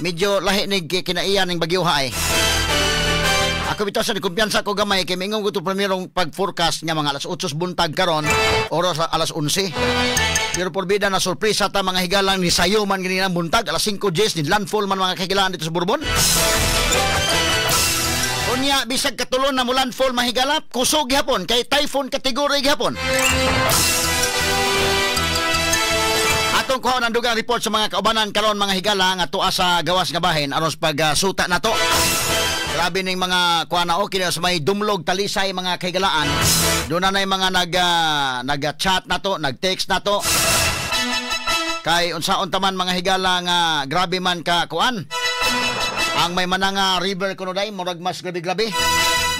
Medyo lahi ni kinaiya ning bagyo ha ay. Ako bitaw sa kumpiyansa ko gamay kay mingon ko to primerong pag-forecast nga mga alas 8 buntag karon, oras alas 11. Pero porbida na sorpresa ta mga higalang ni sayo man gani ang buntag alas 5:10 ni landfall man mga kahigalaan dito sa Bourbon. Unya bisag katulon na mo landfall mahigala, kusog gihapon kay typhoon category gihapon. Atong kuha ng dugang report sa mga kaubanan karon mga higala nga tuwa sa gawas nga bahin aron sa pagsuta na to. Grabe ning mga kuha na okay sa may Dumlog Talisay mga kahigalaan. Doon na mga nag-chat na to, nag-text na to. Kay unsaon taman mga higala nga grabe man ka kuan. Ang may mananga river kuno day murag mas grabe-grabe.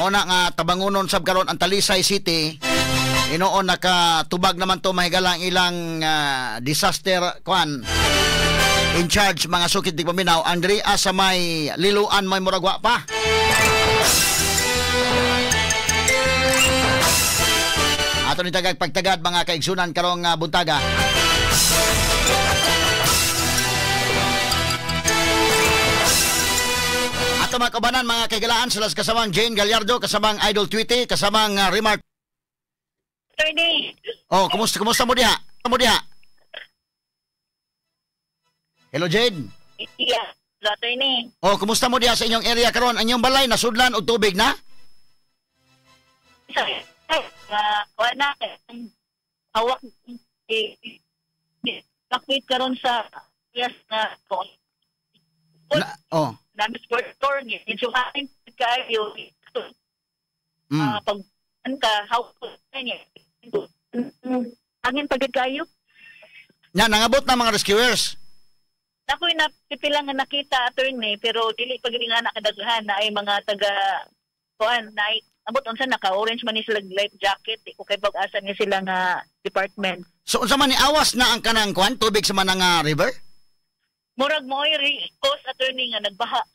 Mao na nga tabangunon sab karon ang Talisay City. Inoon nakatubag naman to mahigala ang ilang disaster kuan in charge mga sukit di paminaw Andrea sa may Liloan may muragwa pa. Ato ni tagag pagtagad mga kaigsunan karong buntaga. Ato mga kaubanan mga kaigalaan sila kasamang Jane Gallardo, kasamang Idol Tweety, kasamang Remark. Oh, kumusta mo diha? Mo diha? Hello Jane. Yeah, attorney. Oh, kumusta mo diha sa inyong area karon? Ang inyong balay nasudlan og tubig na? Wala hawak bakit karon sa yes na ko. Oh. Nami sport store ni medyo kayo. Pag ka hawak niya. Angin pagid kayo. Nya nangabot na mga rescuers. Ako'y napipila nga nakita attorney pero dili pa gid nga nakadaghan na ay mga taga kuan na ay abot unsa naka orange man ni sila life jacket di ko kay bag-asa ni sila nga department. So unsa man ni awas na ang kanang kuan tubig sa mananga river? Murag mo'y cause attorney nga nagbaha.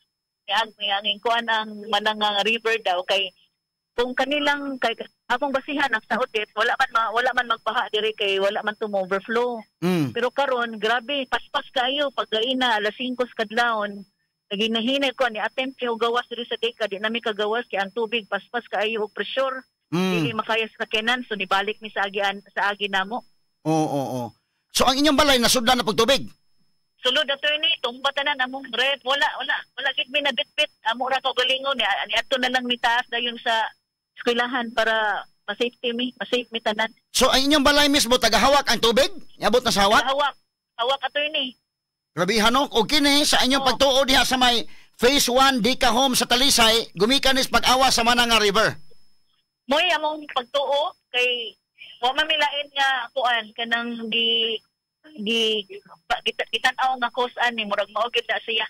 Niang kuan ang mananga river daw kay kung kanilang kay akong basihan ang sa Odette wala man magbaha diri kay wala man to overflow. Pero karon grabe paspas kayo paggaina alas 5 sa kadlawon naginahinay ko ni attempt ko gawas diri sa deka di nami kagawas kay ang tubig paspas kaayo og pressure. Dili makaya sa sakyanan so nibalik mi sa agian sa agi namo. Oo. So ang inyong balay nasudlan na pagtubig? Sulod attorney tumba tanan among red wala gid mi nabitbit amo ra ko galingon ni adto na lang mi taas dayon sa eskwelahan para ma-safety mi, ma-safe mi tanan. So ang inyong balay mismo tagahawak ang tubig? Iabot na sa hawak? Hawak. Hawak attorney. Grabe no? O kini sa inyong pagtuo diha sa may Phase 1 Dika Home sa Talisay, gumikan is pag-awa sa Mananga River. Moy among pagtuo kay wa man milain nga kuan kanang gi gitan-aw nga cause ani murag mao gid na siya.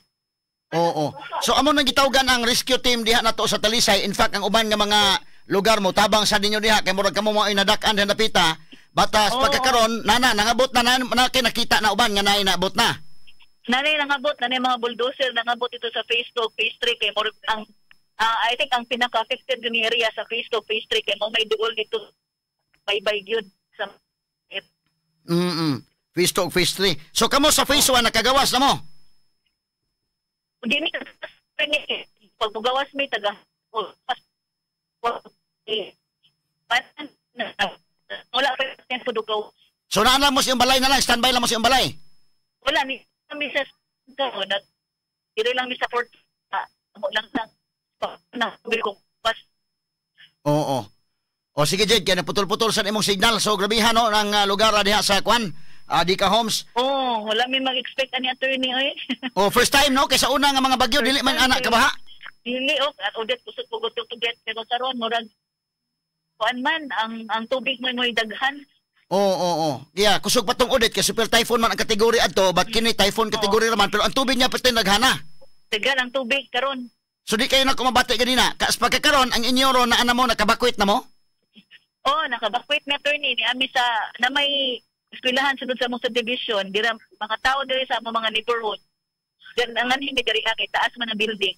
Oo. So amo nang gitawgan ang rescue team diha nato sa Talisay. In fact, ang uban nga mga lugar mo tabang sa ninyo diha kay murag kamo mao inadak-an diha napita. Batas pagkakaron nana nangabot na na nakita na uban nga naay naabot na. Nanay nangabot nanay mga bulldozer nangabot ito sa Phase 2, Phase 3 kay murag ang I think ang pinaka-affected ni area sa Phase 2, Phase 3 kay mo may duol dito baybay gyud sa Phase 2, Phase 3. So kamo sa Phase 1 nakagawas na mo? Hindi pag mugawas mi taga wala pa tempo dugaw. So naa mo siyang balay na lang, standby lang mo siyang balay. Wala ni mi sa na diri lang mi sa port mo lang na ko pas. Oo. O sige Jed, kaya naputol-putol sa imong signal. So grabihan no ang lugar diha sa kwan. Dika Homes. Oh, wala mi mag-expect ani attorney oy. Oh, first time no kaysa una nga mga bagyo dili man anak kabaha. Dili og at Odette kusog pugod tuget pero karon murag kuan man ang tubig man mo'y daghan. Oo. Yeah, kusog pa tong Odette kay super typhoon man ang kategory adto, but kini typhoon kategory raman pero ang tubig niya pati naghana. Daghan ang tubig karon. So di kayo na kumabati ganina. Kas pagkakaron ang inyo ron na ana mo nakabakwit na mo? Oh, nakabakwit mi attorney ni ami sa na may eskwelahan sunod sa mong subdivision, dira mga tao diri sa among mga neighborhood. Diyan ang anhin diri kay taas man ang building.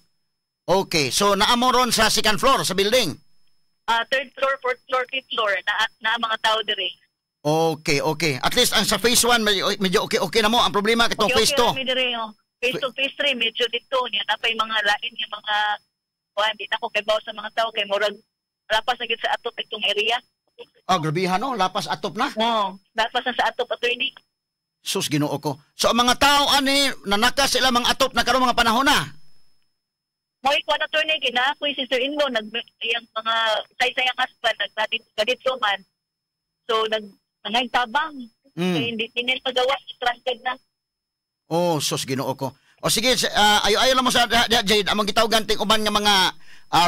Okay, so naamo ron sa second floor sa building. Third floor, fourth floor, fifth floor na ang mga tao diri. Okay. At least ang sa phase 1 medyo okay na mo. Ang problema katong okay, phase 2. Okay, diri, oh. Phase 2, phase 3 medyo dito niya napay mga lain nga mga kuan, di na ko kay sa mga tao kay murag lapas na gid sa atop itong area. Oh, grabihan no, lapas atop na. Oo, lapas na sa atop, attorney. Sus, Ginoo ko. So ang mga tao ani nanakas sila mga atop na karon mga panahon na. Mo'y kuan, attorney, kina ako yung sister-in-law nag iyang mga say-sayang husband nagdadito kadito man. So nag nangay tabang. Kay hindi tinil pagawas, stranded na. Oh, sus, Ginoo ko. O sige, ayo-ayo lang mo sa diha, Jade, among gitawgan ting uban nga mga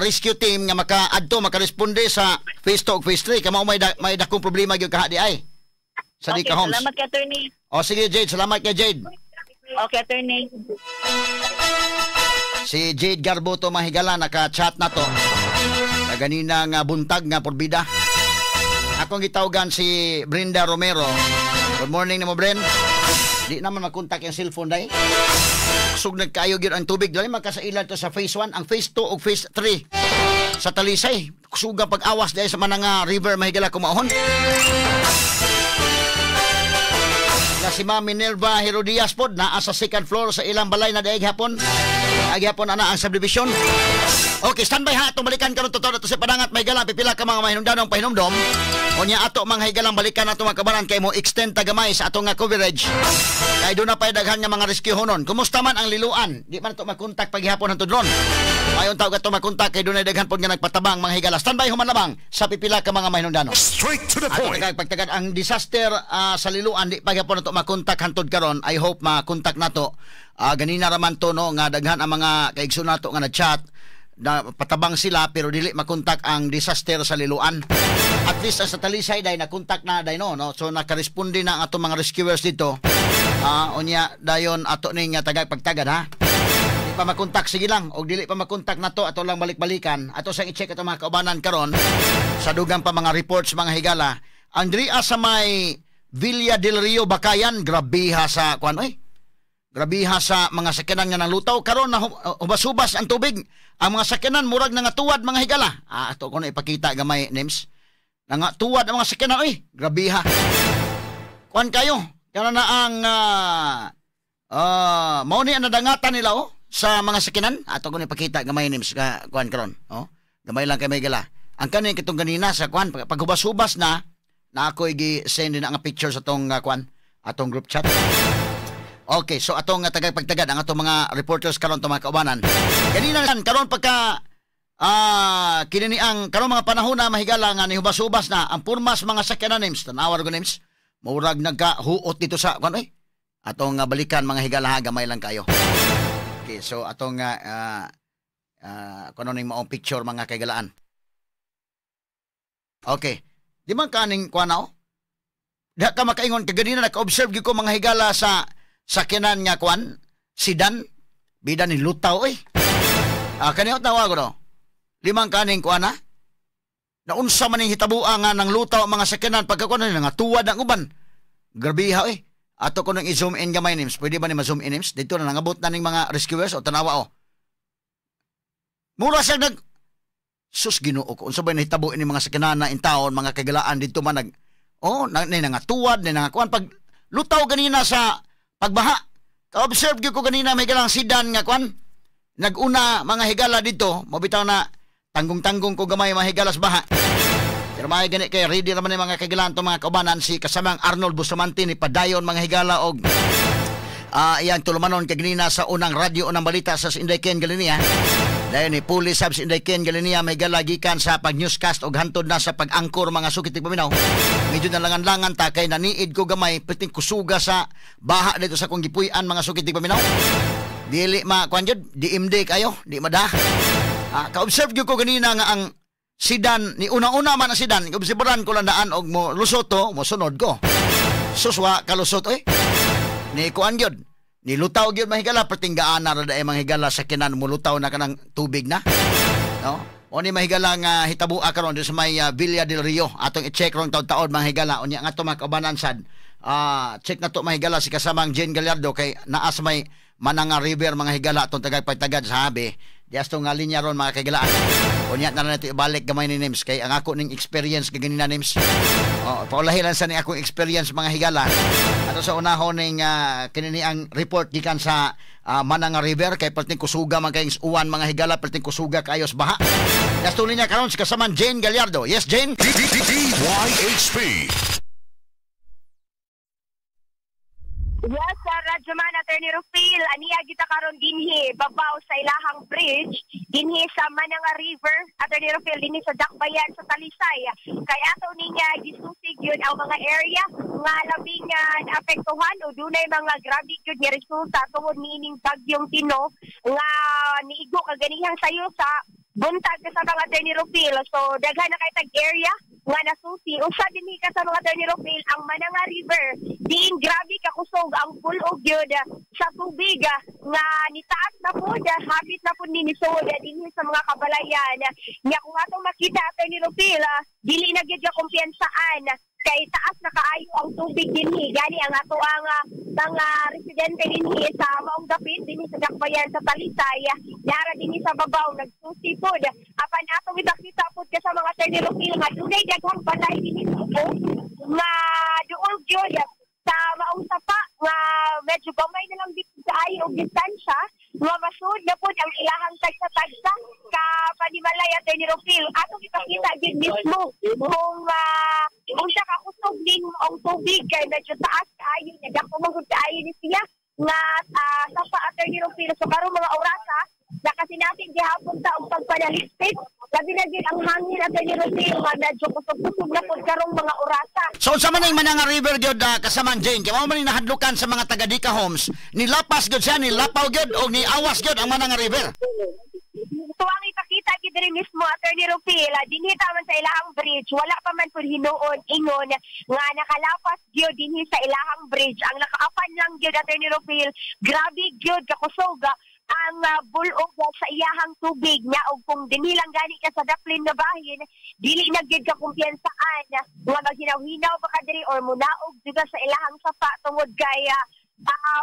rescue team nga maka-adto, makaresponde sa phase 2 ug phase 3 kay mao may dakong problema gyud kaha di ay. Sa Okay, Dika Homes. Salamat kay attorney. O sige, Jade, salamat kay Jade. Okay, attorney. Si Jade Garbo to, mahigala, naka-chat na to. Sa ganina nga buntag nga porbida. Akong gitawgan si Brenda Romero. Good morning namo, Bren. Di naman makontak yung cellphone day. Sug nagkaayo gyud ang tubig. Dali magkasailan to sa phase 1, ang phase 2 ug phase 3. Sa Talisay, suga pag-awas dahil sa Mananga River, mahigala, kumaon. Na si Ma'am Minerva Herodias pod naa sa second floor sa ilang balay na daig hapon. Daig hapon ana ang subdivision. Okay, standby ha, atong balikan karon totoo to sa padangat may gala pipila ka mga mahinungdanong pahinumdom. Unya ato mga higalang balikan ato mga kabaran kay mo extend ta gamay sa atong nga coverage. Kay doon na pa'y daghan nga mga rescue honon. Kumusta man ang Liloan? Di man to makontak paghihapon hantod ron. Ayon tawag ato makontak kay doon ay daghan pod nga nagpatabang, mga higala. Standby human lamang sa pipila ka mga mahinungdanon. Straight to the Ato point. tagag pagtagad ang disaster sa Liloan, di pa gyapon nato makontak hantod karon. I hope makontak nato. Ganina raman to no nga daghan ang mga kaigsoon nato nga nag-chat na patabang sila pero dili makontak ang disaster sa Liloan. At least sa Talisay day nakontak na day no. So nakaresponde na ang atong mga rescuers dito. Unya dayon ato ning tagag pagtagad ha. Di pa makontak, sige lang. Og dili pa makontak nato, ato lang balik-balikan. Ato sang i-check ato mga kaubanan karon sa dugang pa mga reports, mga higala. Ang diri sa may Villa del Rio Bacayan, grabiha sa kuan oy. Grabiha sa mga sakyanan nga nang lutaw karon na hubas-hubas ang tubig. Ang mga sakyanan murag nangatuwad, mga higala. Ato ko na ipakita gamay, names. Nangatuwad ang mga sakyanan oy. Grabiha. Kuan kayo. Kana na ang mao ni ang nadangatan nila oh sa mga sakyanan. Ato ko na ipakita gamay, names, ka kuan karon, oh. Gamay lang kay may gala. Ang kanin kitong ganina sa kuan paghubas-hubas na na ako gi-send din ang picture sa atong kuan, atong group chat. Okay, so atong tagapagtagad ang atong mga reporters karon to, mga kaubanan. Ganina karon pagka kini ni ang karon mga panahon na mahigala nga nihubas-hubas na ang purmas mga sakyanan, names, tanawa ko, names. Murag nagkahuot dito sa kuan oy. Atong balikan, mga higala ha, gamay lang kayo. Okay, so atong kuno ning maong picture, mga kaigalaan. Okay. Di man kaning kuan oh. Diha ka makaingon kay ganina naka-observe gyud ko, mga higala, sa sakyanan nga kuan, sedan, bida ni lutaw oy. Kaniyo tawag ko no. Limang kaning kuan ha. Naunsa man ning hitabua nga nang lutaw ang mga sakyanan pagka kuan nga tuwad ang uban. Grabiha oy. Ato ko nang i-zoom in gamay, names. Pwede ba ni ma-zoom in, names? Dito na nangabot na ning mga rescuers o tanawa oh. Mura siya nag Sus, Ginoo ko. Unsa ba nahitabo ini mga sakyanan na in taon, mga kagalaan dito man nag oh, na, ni nangatuwad, ni nangakuan pag lutaw ganina sa pagbaha. Ka-observe gyud ko ganina may galang sedan nga kuan. Naguna, mga higala, dito, mabitaw na tanggong-tanggong ko gamay, mga higala, sa baha. Pero mga gani kay ready naman ni mga kagalaan to, mga kaubanan, si kasamang Arnold Bustamante ni padayon, mga higala, og iyang tulumanon kay ganina sa unang radyo, unang balita sa Inday Ken Galinia. Dahil ni Pulis sab si Inday Ken Galinia may gikan sa pag-newscast og hantod na sa pag-angkor, mga sukit paminaw. Medyo nalangan-langan ta kay naniid ko gamay piting kusuga sa baha dito sa kong gipuy-an, mga sukit paminaw. Dili ma kuan jud, DMD kayo, di mada. Ka-observe gyud ko ganina nga ang sedan ni una-una man ang sedan, obserbaran ko lang daan og mo lusot to, mo sunod ko. Suswa kalusot oy. Ni kuan gyud. Ni lutaw gyud, mahigala, pertinggaan na ra daay, mga higala, sa kinan mulutaw na kanang tubig na. No? O ni mahigala nga hitabua karon sa may Villa del Rio. Atong i-check ron taud-taod, mga higala. Unya nga to mga kaubanan sad. Check na to, mahigala, si kasamang Jane Gallardo kay naa sa may Mananga River, mga higala, atong tagay pagtagad sa habi. Diasto nga linya ron, mga kahigalaan. Unya na lang nato ibalik gamay ni Nims kay ang ako ning experience kaganina, Nims. Oh, paulahi lang sa ni akong experience, mga higala. Ato sa unahon ning kini ang report gikan sa Mananga River kay perting kusuga man kayong uwan, mga higala, perting kusuga kayos baha. Diasto linya karon si kasaman Jane Gallardo. Yes, Jane. DYHP. Yes, sa Radyoman, Attorney Rufil, aniya kita karon dinhi babaw sa ilahang bridge, dinhi sa Mananga River, Attorney Rufil, dinhi sa Dakbayan sa Talisay. Kay ato niya gisusig yun ang mga area nga labing naapektuhan o dunay mga grabe gyud nga resulta tungod niining bagyong Tino nga niigo kaganihang sayo sa buntag ka sa mga Attorney Rufil. So daghan na kay tag area nga nasusi. Usa dinhi ka sa mga Attorney Rufil ang Mananga River. Diin grabe kakusog ang pulog yun sa tubig nga nitaas na po, hapit na po ninisod dinhi sa mga kabalayan. Nya kung atong makita, Attorney Rufil, dili na gyud ka kumpiyansaan kay taas na kaayo ang tubig dinhi. Gani ang ato ang mga residente dinhi sa maong dapit dinhi sa Dakbayan sa Talisay, dara dinhi sa babaw nagsusi pod. Apan atong ipakita pod ka sa mga Attorney Rufil nga dunay daghang balay dinhi sa ubos nga duol gyud sa maong sapa nga medyo gamay na lang dito kaayo og distansya nga masud na pod ang ilahang tagsa-tagsa ka panimalay, Attorney Rufil. Atong ipakita gyud mismo kung unsa ka kusog din ang tubig kay medyo taas kaayo, nagdako man gud kaayo ni siya nga sapa, Attorney Rufil. So karong mga orasa nakasinati gihapon ta og pagpanalipit, labi na gyud ang hangin, Attorney Rufil, nga medyo kusog-kusog na pud karong mga orasa. So unsa man ang Mananga River gyud, kasaman Jane, kay mao man ning nahadlukan sa mga taga Dika Homes, nilapas gyud siya, nilapaw gyud og niawas gyud ang Mananga River. So ang ipakita gyud diri mismo, Attorney Rufil, dinhi ta man sa ilahang bridge, wala pa man pud hinuon ingon nga nakalapas gyud dinhi sa ilahang bridge. Ang nakaapan lang gyud, Attorney Rufil, grabe gyud kakusog ang bulog sa iyahang tubig nya og kung dinhi lang gani ka sa daplin na bahin, dili na gyud ka kumpiyansaan nga maghinaw-hinaw pa ka diri or munaog gyud sa ilahang sapa tungod kay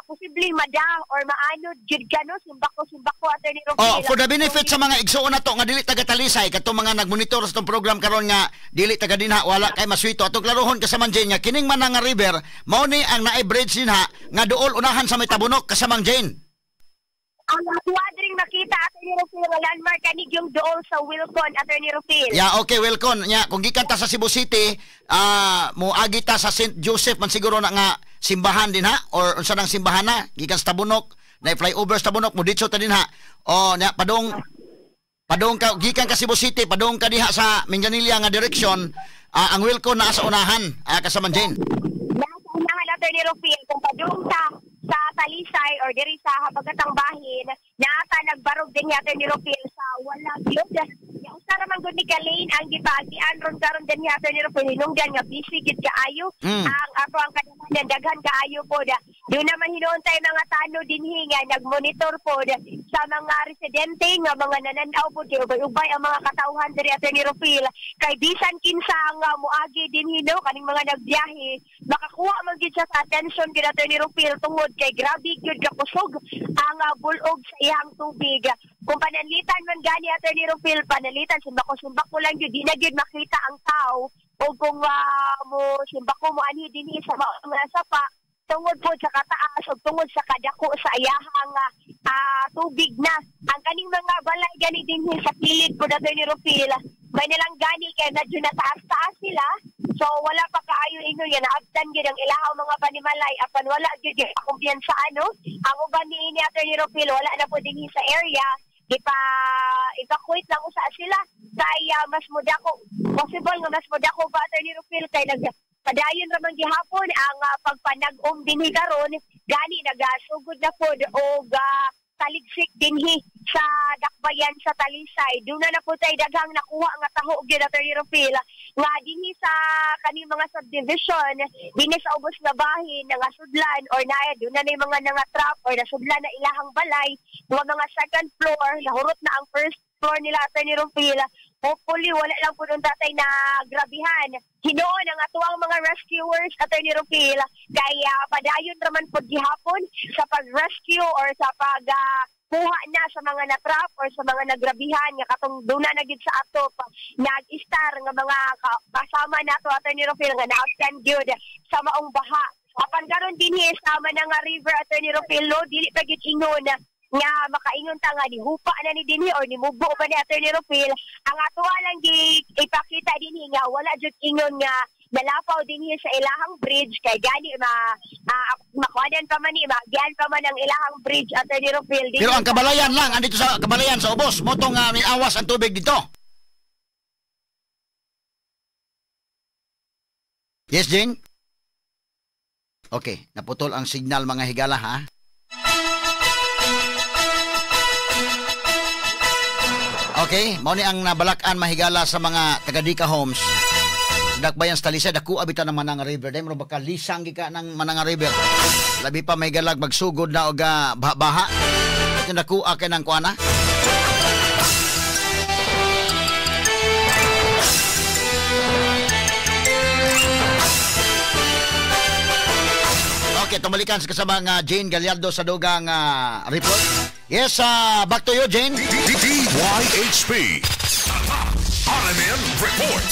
posibleng mada or maanod gyud ka, no, simbako Attorney Rufil. Oh, for the benefit sa mga igsuon nato nga dili taga Talisay, katong mga nagmonitor sa tong program karon nga dili taga dinha, wala kay maswito, atong klarohon kasaman Jane nga kining Mananga River mao ni ang naay bridge dinha nga duol unahan sa may Tabunok, kasamang Jane. Ang kuwadring makita, Attorney Rufil, nga landmark kanig yung dool sa Wilcon, Attorney Rufil. Yeah, okay, Wilcon. Nya, kung gikan ta sa Cebu City, moagi ta sa St. Joseph man siguro na nga simbahan din ha, or unsa nang simbahan na, gikan sa Tabunok, na flyover sa Tabunok, mo ditso ta din ha. O nya, padung padung ka gikan ka Cebu City, padung ka diha sa Mindanilla nga direction, ang Wilcon naa sa unahan, kasaman Jane. Nasa unahan, Attorney Rufil, kung padung ta sa Talisay or diri sa Habagatang Bahin, naata nagbarog din ni Attorney Rufil sa wala gyud. Ya usa ra man gud ni ka lane ang gipagian ron karon din ni Attorney Rufil, hinungdan nga busy gid kaayo ang ato ang kadaghanan, daghan kaayo pod. Doon naman hinuon tay mga tano dinhi nga nagmonitor pod sa mga residente nga mga nananaw pod kay ubay-ubay ang mga katawhan diri, Attorney Rufil, kay bisan kinsa ang moagi dinhi, no, kaning mga nagbiyahe makakuha man gid siya sa attention gid, Attorney Rufil, tungod kay grabe gyud kakusog ang bulog sa iyang tubig. Kung pananlitan man gani, Attorney Rufil, pananlitan simbako-simbako lang gyud, di na gyud makita ang tao, o kung mo simbako mo anhi dinhi sa mga sapa tungod po sa kataas o tungod sa kadako sa iyahang tubig na. Ang kaning mga balay gani dinhi sa kilid po, Attorney Rufil, may nilang gani kay medyo nataas-taas sila. So wala pa kaayo ingon nga naabtan gyud ang ilahaw mga panimalay, apan wala gyud kumpiyansa ano. Ang uban niini, Attorney Rufil, wala na po dinhi sa area, gipa evacuate lang usa sila kay mas mudako, possible nga mas mudako pa, Attorney Rufil, kay nag padayon ra man gihapon ang pagpanag-om dinhi karon, gani nagasugod na pod og taligsik dinhi sa Dakbayan sa Talisay. Doon na po tayo daghang nakuha nga taho gyud, Attorney Rufil, nga dinhi sa kaning mga subdivision dinhi sa ubos nga bahin nga sudlan or naa doon na yung mga nangatrap or nasudlan na ilahang balay, mga second floor, nahurot na ang first floor nila, Attorney Rufil. Hopefully wala lang po nung tatay na grabihan. Hinuon ang atuang mga rescuers, Attorney Rufil, kaya padayon raman po gihapon sa pag-rescue or sa pag kuha na sa mga natrap or sa mga nagrabihan nga katong duna na gid sa atop nag-istar nga mga kasama nato, Attorney Rufil, nga na-outstand gyud sa maong baha. Apan karon dinhi sa Mananga River, Attorney Rufil, no, dili pa gyud ingon nga makaingon ta nga ni hupa na ni dinhi or ni mubo pa ni, Attorney Rufil. Ang ato lang gi ipakita dinhi nga wala jud ingon nga nalapaw dinhi sa ilahang bridge kay gani ma makuanan pa man ni magian pa man ang ilahang bridge, Attorney Rufil. Pero ang kabalayan lang andito sa kabalayan sa ubos motong awas ang tubig dito. Yes, Jane? Okay, naputol ang signal mga higala ha. Okay, mao ni ang nabalakan mahigala sa mga taga-Dika Homes. Dakbayan sa Talisay, dako abita ng Mananga River. Dahil baka lisang gika ng Mananga River. Labi pa may galag magsugod na og baha. Ito dako kay ng kuana. Okay, tumalikan sa kasamang Jane Gallardo sa dugang report. Yes, back to you, Jane. DYHP. RMN Report.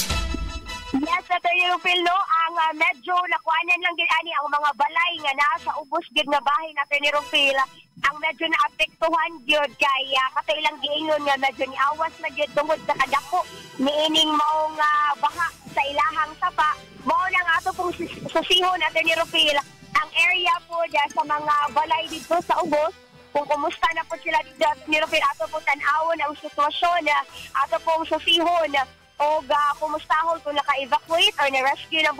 Yes, Attorney Rufil, no, ang medyo nakuanan lang din ani ang mga balay nga naa sa ubos gid nga bahay na Attorney Rufil, ang medyo naapektuhan gyud kay kato ilang giingon nga medyo niawas na gyud tungod sa kadako niining maong baha sa ilahang sapa. Mao na nga ato pong susihon, Attorney Rufil, ang area po sa mga balay dito sa ubos. Kung kumusta na po sila dito, Attorney Rufil, ato po tan-awon ang sitwasyon, ato pong susihon o kumustahon kung naka-evacuate or na-rescue na,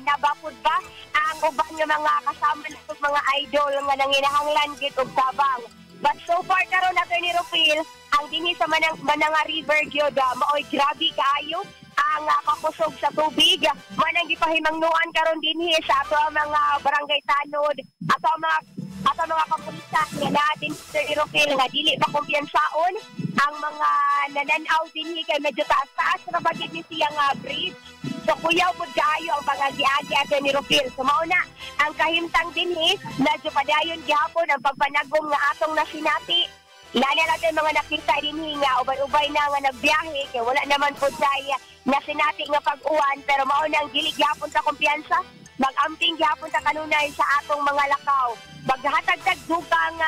nabapod ba ang uban nga mga kasama na mga idol nga nanginahanglan gid og tabang. But so far karon, Attorney Rufil, ang dinhi sa Mananga River gyud maoy grabe kaayo ang kakusog sa tubig. Manang gipahimangnuan karon dinhi sa ato ang mga barangay tanod, ato ang mga kapulisan nga natin, Attorney Rufil, nga dili pa kumpiyansaon ang mga nananaw dinhi kay medyo taas-taas ra ba gid ni siya nga bridge. So kuyaw pud kaayo ang pag-agi-agi, Attorney Rufil. So mao na ang kahimtang dinhi, medyo padayon gihapon ang pagpanagom nga atong nasinati. Lala natin mga nakita dinhi nga ubay-ubay na nga nagbiyahe kay wala naman pud tay nasinati nga pag-uwan, pero mao na ang dili gihapon sa kumpiyansa. Mag-amping gihapon ta kanunay sa atong mga lakaw. Maghatag-tag dugang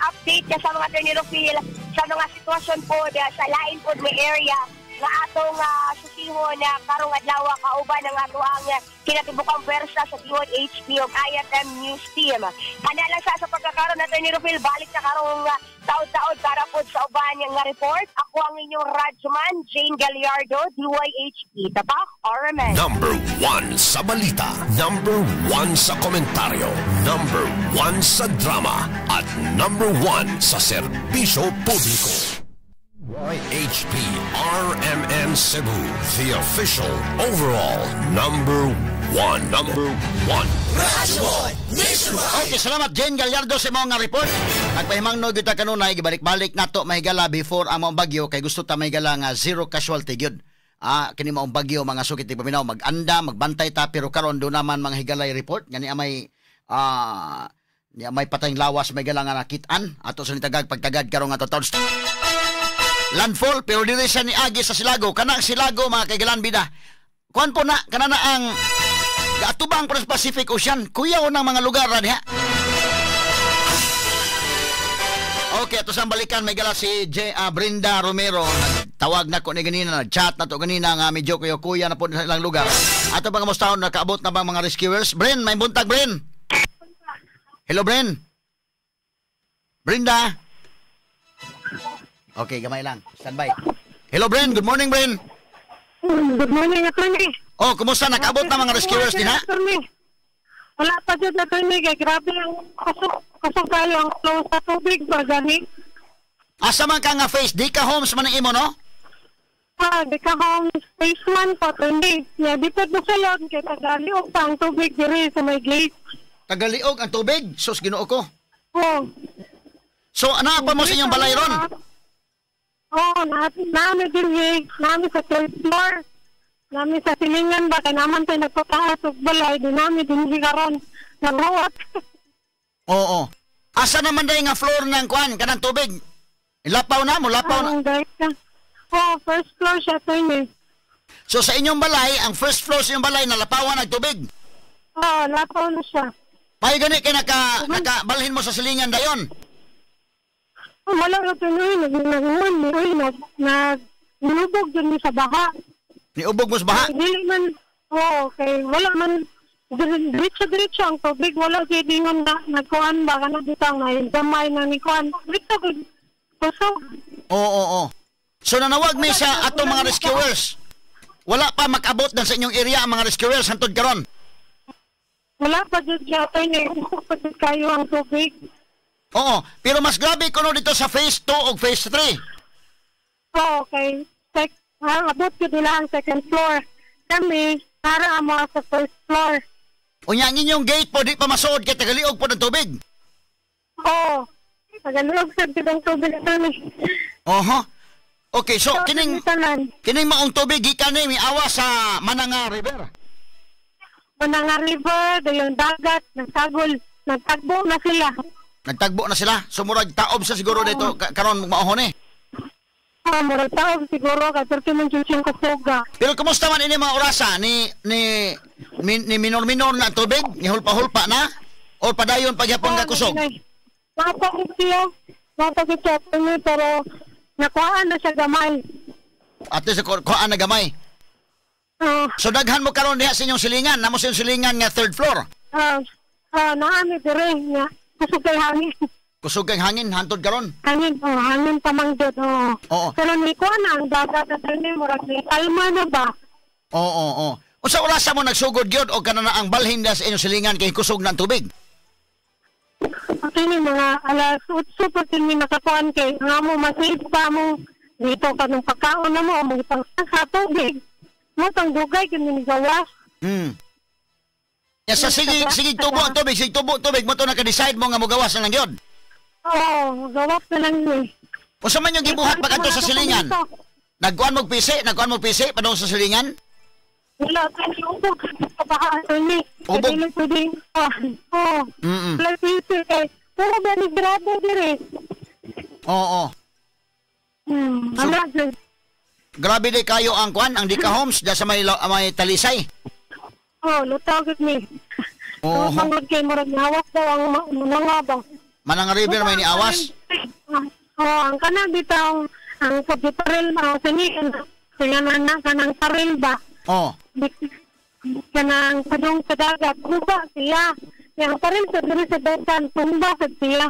update ka sa mga Attorney Rufil sa mga sitwasyon po sa lain po may area nga atong susihon na karong adlaw kauban ang atoang kinatibukang pwersa sa DYHP ug IFM News Team. Kana lang sa pagkakaroon, Attorney Rufil, balik na karong taod-taod para po sa uban nga report. Ako ang inyong radyoman, Jane Gallardo, DYHP. Tapak RMN. Number 1 sa balita, number 1 sa komentaryo, number 1 sa drama, at number 1 sa serbisyo publiko. YHP RMN Cebu, the official overall number 1. Number 1. Okay, salamat Jane Gallardo sa mga report. Nagpahimangno gyud ta kanunay, gibalik-balik nato mahigala before ang maong bagyo kay gusto ta mahigala nga zero casualty gyud. Kini maong bagyo mga sukit paminaw, maganda, magbantay ta, pero karon do naman mga higalay report ngani amay niya may patayng lawas mahigala nga nakit-an ato sa nitagag pagtagad karon nga taon. Landfall pero diri siya niagi sa Silago. Kana ang Silago mga kaigalan bida. Kuan po na kana na ang gaatubang para sa Pacific Ocean. Kuyaw ng mga lugar ra diha. Okay, ato sang balikan may gala si Brenda Romero. Nagtawag na ko ni ganina, nag-chat na to ganina nga medyo kuya-kuya na po sa ilang lugar. Ato pa kamustahon, nakaabot na ba mga rescuers? Bren, may buntag Bren. Hello Bren. Brenda. Okay, gamay lang. Standby. Hello, Bren. Good morning, Bren. Good morning, Attorney. Oh, kumusta? Nakaabot na mga rescuers din, ha? Attorney. Wala pa dyan, Attorney. Kaya grabe ang kusog tayo ang flow sa tubig ba, gani? Asa man ka nga face? Di ka homes man ang imo, no? Di ka homes. Face man po, Attorney. Yeah, di pa busalon. Kaya tagaliog pa ang tubig diri sa may gate. Tagaliog ang tubig? Sus, Ginoo ko. Oh. So, ano pa mo sa inyong balay ron? Oo, nami dinhi, nami sa third floor. Nami sa silingan ba kay naman tayo nagpataas og balay, di nami dinhi karon. Naghuwat. Oo. Asa naman day nga floor ng kuan kanang tubig? Ilapaw na mo, lapaw na. Ang ka. Oo, first floor siya, attorney. So sa inyong balay, ang first floor sa inyong balay nalapawan ang tubig. Oo, lapaw na siya. May gani kay naka balhin mo sa silingan dayon. Oh, wala na attorney, nag nilubog dun sa baha. Niubog mo sa baha. Dili man, oo, kay wala man, diretso-diretso ang tubig, wala siya dingon na nagkuan ba, kanang bitang na gamay na ni kuan. Diretso, kusog. Oo. So nanawag mi sa atong mga rescuers. Wala pa makabot na sa inyong area ang mga rescuers hantod karon. Wala pa dyan siya, attorney, usog pa dyan kayo ang tubig. Oo, pero mas grabe kuno dito sa phase 2 o phase 3. Oo, kay abot yun nila ang second floor. Kami, para amo sa first floor. Unya ang inyong gate po di pa masuod kay tagaliog po ng tubig. Oo. Tagalog sa ang tubig, attorney. Oho. Okay, so kining tanan. Kining maong tubig gikan ni miawa sa Mananga River. Mananga River, dayon dagat, nagsagol, nagtagbo na sila. Nagtagbo na sila. So murag taob sa siguro dito karon maohon eh. Ah, murag taob siguro kay perti man jud siyang kusuga. Pero kumusta man ini mga orasa ni minor-minor na ang tubig, ni hulpa-hulpa na o padayon pagyapon nga kusog? Mapagod siya. Mapagod siya, attorney, pero nakuhaan na siya gamay. At least kuhaan na gamay. So daghan mo karon diha sa inyong silingan, namo sa inyong silingan nga third floor. Naami dire nga kusog kay hangin. Kusog kay hangin hantod karon. Hangin, oh, hangin pa man jud, oh. Oo. Pero ni kuha na ang dagat, attorney, murag ni kalma na ba? Oo. Unsa orasa mo nagsugod gyud og kana na ang balhin diha sa inyong silingan kay kusog na ang tubig? Attorney, mga alas 8 pa din mi nakakuan kay nga mo masave pa mo dito kanong pagkaon na mo mo pang sa tubig. Mo tang dugay kini ni gawas. Ya, sa sige sige tubo ang tubig, sige tubo ang tubig mo to naka-decide mo nga mogawas na lang gyud. Oo, gawas na lang ni. Unsa man yung gibuhat pag adto sa silingan? Nagkuan mo pisi padung sa silingan? Wala, attorney, ubog sa baha, attorney. Ubog? Dili pwedeng, oh, Wala pisi kay puro ba ni grabe dire. Oo. Wala jud. Grabe di kayo ang kuan, ang Dika Homes diya sa may Talisay. Oh, lutaw gud ni. Oo. Manggod kay murag nawas daw ang mga ba. Manang River may niawas. Oh, ang kanang bitaw ang pagparel mga sini kanang na kanang parel ba. Oh. Kanang padung sa dagat guba siya. Yang parel sa diri sa dagan tumba sa siya.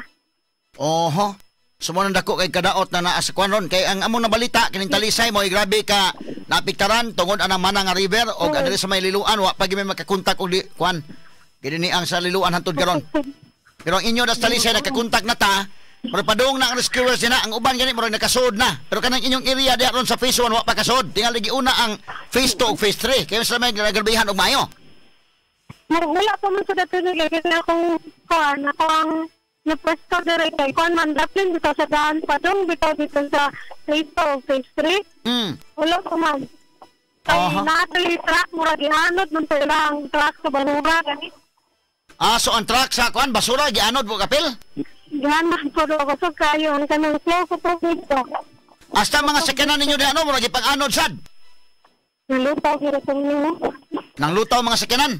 Oho. So mo nang dako kay kadaot na naa sa kuan ron kay ang among nabalita kining Talisay mo ay grabe ka napiktaran tungod anang Manang River og diri sa may Liloan wa pa gyud may makakontak og di kuan. Kini ni ang sa Liloan hantod karon. Pero ang inyo das Talisay nakakontak na ta. Murag padung na ang rescuers na ang uban gani murag nakasuod na. Pero kanang inyong area diha ron sa phase 1 wa pa kasuod. Tingali giuna ang phase 2 ug phase 3. Kaya sila may nagarbihan og maayo. Murag wala pa man sa dato nila kasi akong kuan ako ang na-pwesto dire kay kuan man daplin bitaw sa daan padung bitaw dito sa phase 2 phase 3. Wala pa man. Kay naatay truck murag gianod man sila ang truck sa basura gani. Ah, so ang truck sa kuan basura gianod mo kapil? Gianod po daw kusog kayo ang kanang flow sa tubig ba. Hasta mga sakyanan ninyo diha no murag gipang-anod sad. Nalutaw gyud sa inyo. Nang lutaw mga sakyanan.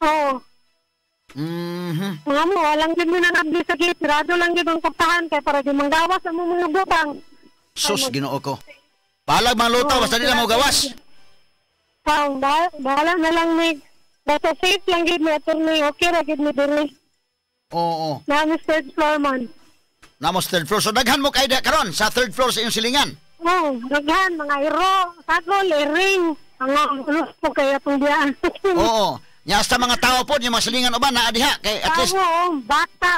Oo. Mga mo, walang gid mo nangabli sa gate. Sarado lang gid ang kaptahan kay para di manggawas ang mga butang. Sus, Ginoo ko. Balag mga lutaw, basta nila mo gawas. Wow, bahala na lang ni. Basta safe lang gid mo, attorney. Okay ra gid mo diri. Oo. Nami third floor man. Namos third floor. So daghan mo kay karon sa third floor sa inyong silingan. Oo, daghan mga iro, sagol, iring. Mga ano po kaya itong diyaan. Oo. Nya hasta mga tao po, yung mga silingan uban naa diha kay at least. Tao, bata.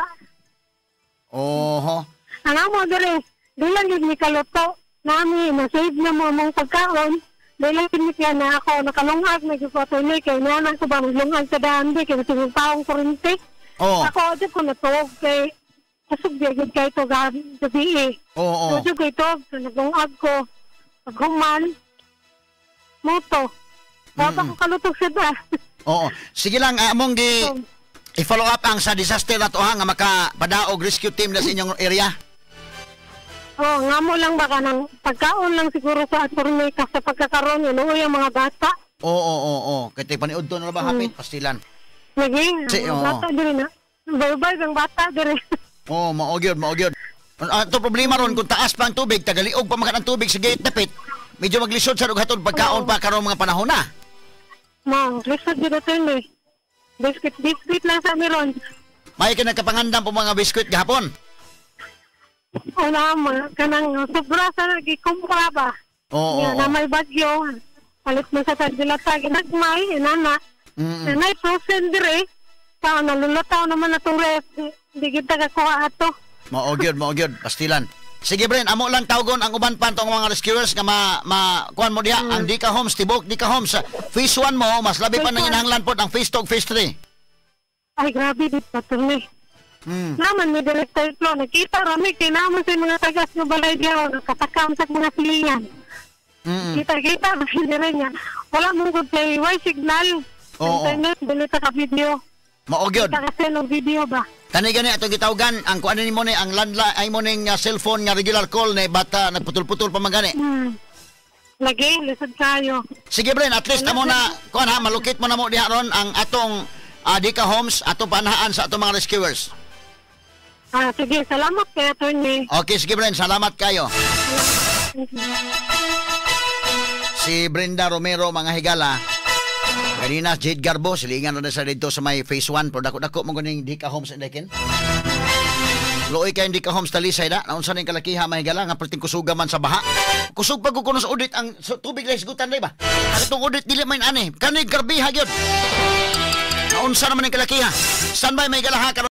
Oho. Ang amo diri, di lang gid mi kaluto. Nami na-save na mo among pagkaon. Di lang gid mi kaya na ako nakalungag na gyud ko attorney kay naman ko ba maglungag sa daan di kay sige taong kurente. Oo. Ako jud ko natuog kay Kusog gyud kay to gabi eh. Oo. So jud ito, so nagungag ko. Paghuman, moto. Wala ko kalutok sa da. Oo. Sige lang, among gi i-follow up ang sa disaster na to ha, nga makapadaog rescue team na sa inyong area. Oh, nga mo lang baka nang pagkaon lang siguro sa attorney ka sa pagkakaroon yun, ang mga bata. Oo. Kaya paniud to na ba hapit, pastilan. Lagi, Si, ang mga oo. bata diri na. Bye-bye ang bata diri. Oo, mao gyud, mao gyud. Ato problema ron kung taas pa ang tubig, tagaliog pa man ang tubig sa gate dapit. Medyo maglisod sa og hatod pagkaon pa karon mga panahon na. Mo, lisod gyud attorney. Biscuit, biscuit lang sa meron. May ka nagkapangandam po mga biskwit gahapon. Una, mga kanang sobra sa nagikumpra ba. Oo, Nga oo. na may bagyo. Palit mo sa tagdilata, ginagmay, inana. Nanay frozen dire. Tao nalulutaw naman na itong ref. Di kita kakuha ato. Mao gyud, mao gyud, pastilan. Sige Bren, amo lang tawgon ang uban pa antong mga rescuers nga ma, ma kuan mo diha ang Dika Homes, tibok Dika Homes. Phase 1 mo, mas labi pa nang inahanglan pod ang phase 2 ug phase 3. Ay, grabe dito, attorney. Naman may director flow. Nakita rami, kay naman sa mga tagas ng balay diya, nakasakam sa mga silingan. Kita-kita, dire niya. Wala mong good play. Why signal? Oo. Internet, dili ta ka video. Mao gyud. Kita kasi ng video ba? Kani gani atong gitawgan ang kuan nimo ni ang landline ay mo ning cellphone nga regular call ni bata nagputol-putol pa man gani. Lagi, lisod kayo. Sige Bren, at least amo na kuan ha, malukit mo na mo diha ron ang atong Dika Homes atong panahaan sa atong mga rescuers. Ah, sige, salamat kay attorney. Okay, sige Bren, salamat kayo. Si Brenda Romero mga higala. Kanina Jade Garbo silingan na sa dito sa may phase 1 pero dako-dako mo guning Dika Homes indekin. Luoy kay Dika Homes Talisay da. Naunsa ning kalakiha mga higala nga perting kusuga man sa baha. Kusog pa ko kuno sa audit ang tubig lang hisgutan day ba. Ang itong audit dili man ani. Kani garbiha gyud. Naunsa naman ning kalakiha. Standby mga higala ha karon.